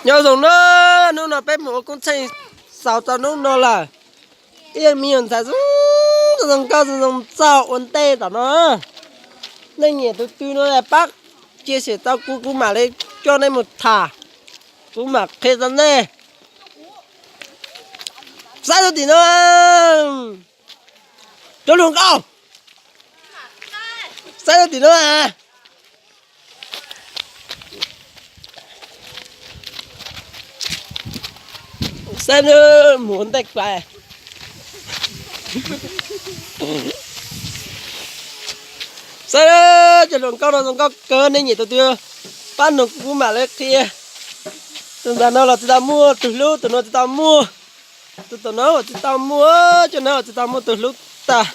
Nyob zoo na, hnub no peb mus ua koob tsheej xaus txog hnub no lawm. Ib me nyuam ntxhais zoo nkauj zoo txaug ua ntej tom no. Nej nyiam tus twg no pab cia siab tau kuv, kuv mam li coj nej mus tham, kuv mam qhia rau nej. Saib rau tim no, cov hluas nkauj, saib rau tim no. Saib mus ua ntej kuv. Saib cov hluas nkauj no zoo nkauj kawg, nej nyiam tus twg pab nug kuv mam li qhia. Tus ntawm no los tsis tau muaj tus hlub, tus no tsis tau muaj, tus tom no los tsis tau muaj, cov no los tsis tau muaj tus hlub tag.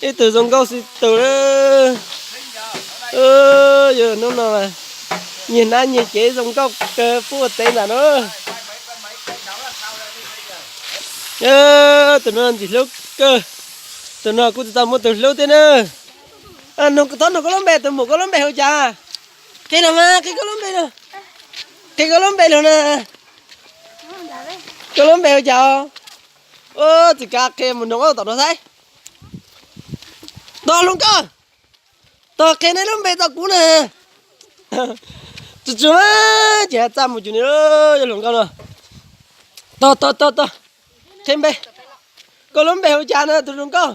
Ib tug zoo nkauj xwb tus. Yog hnub no nyiag nab nyiag cev zoo nkauj kawg pub ua tsev ntawm no. Tus no ntxim hlub kawg, tus no kuj tsis tau muaj tus hlub thiab na. Thov nug koj lub npe, tus muam koj lub npe hu cas? Qhia los mas, qhia koj lub npe los. Qhia koj lub npe los na. Koj lub npe hu cas? Tsis kav qhia mus nug tom no saib. Tos hluas nkauj, tos qhia nej lub npe rau kuv na. Tsuag tsuag ces txaj mus cuag ni, yog hluas nkauj no. Tos tos tos tos, qhia npe. Koj lub npe hu cas na tus hluas nkauj?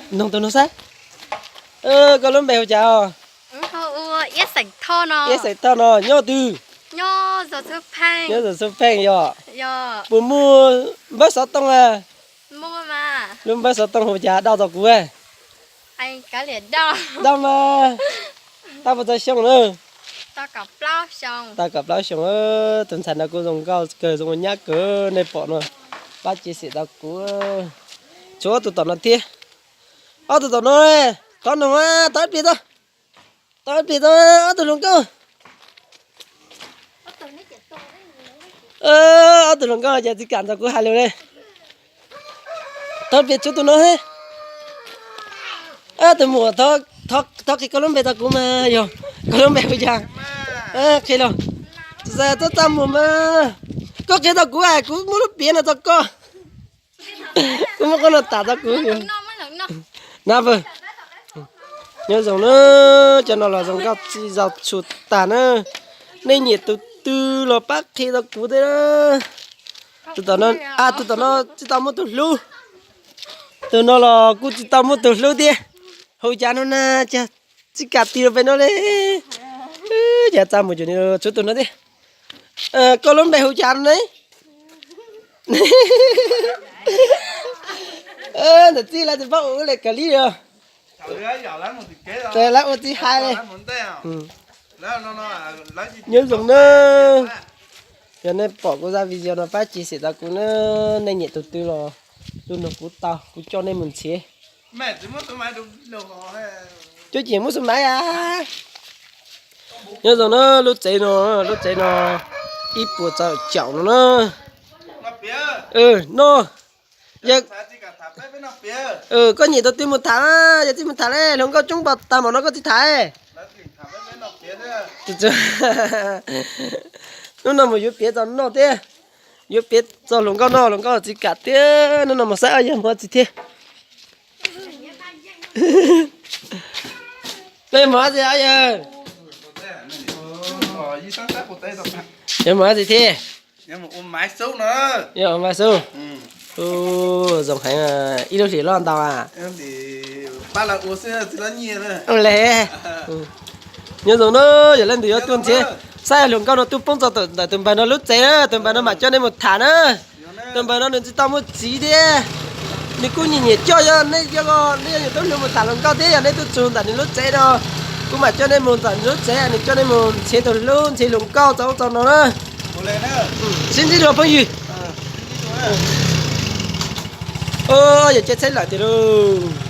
Nug tus no saib. Koj lub npe hu cas? Iab Xeem Thoj no nyob twg? Nyob Xub Pheej yog. Puas muaj npawb xov tooj a? Lub npawb xov tooj hu cas dau tau kuv. Dau mas. Tau puas tau xyoo na? Tau kaum plaub xyoo. Tus ntxhais no kuj zoo nkauj kawg, zoo ua nyab kawg, nej pom no. Pab cia siab tau kuv. Tshuav ob tug tom no thiab. Ob tug tom no, thov nug, thov ib pliag tau, thov ib pliag tau, ob tug hluas nkauj. Ob tug hluas nkauj ces tsis kam nrog kuv hais lus li. Thov ib pliag tshuav tus no. Tus muam, thov qhia koj lub npe rau kuv mas yog, koj lub npe hu cas? Qhia los. Txhob txaj muag mas. Koj qhia rau kuv, kuv muab lub piav no rau koj. Kuv muab qhov no tham rau kuv. Na, nyob zoo na, cov no los zoo nkauj tsis zoo tshua tag na. Nej nyiam tus twg los pab qhia rau kuv thiab. Tus tom no, tus tom no tsis tau muaj tus hlub. Tus no los kuj tsis tau muaj tus hlub thiab. Hu cas no na, cas tsis kam tig rau pem no li. Cas txaj muag cuag ni, tshuav tus no thiab. Koj lub npe hu cas no ne? Ntawm txij lawv tsis paub ua li kawg li os. Lawv ua tsis hais li. Nyob zoo na, yog nej pom kuv zaj video no pab cia siab tau kuv na, nej nyiam tus twg los los nug kuv tau, kuv coj nej mus nrhiav. Cuab Cim muab xu maiv a. Nyob zoo na, lub tsev no, lub tsev no ib puas txog caum no na. No, koj nyiam tus twg mus tham, yog tsis mus tham li, hluas nkauj coob npaum tag npaum no koj tsis tham. Hnub no mus yuav piav txog noj thiab, yuav piav txog hluas nkauj noj, hluas nkauj tsis kam thiab. Hnub no mus saib ob yawg mus txiv thiab. Peb mus txiv ob yawg. Yog mus txiv thiab. Yog ua maiv xub. Zoo heev, ib lub hlis loj ntau a. Le, nyob zoo na, yog leej twg yuav tuaj nrhiav, saib hluas nkauj no tuaj poob txog ntawm tus npawg no lub tsev na, tus npawg no mam coj nej mus tham na. Tus npawg no nws tsis tau muaj txiv thiab. Nws kuj nyiam nyiam coj, yog nej, yog nej yuav tub hluas mus tham hluas nkauj thiab, yog nej tuaj txog ntawm nws lub tsev no, kuv mam coj nej mus ntawm nws lub tsev, nws coj nej mus nrhiav tus hlub, nrhiav hluas nkauj txaus ub txaus no na. Sib ntsib dua phooj ywg. Yog caij tsheb lawm tiag lauj.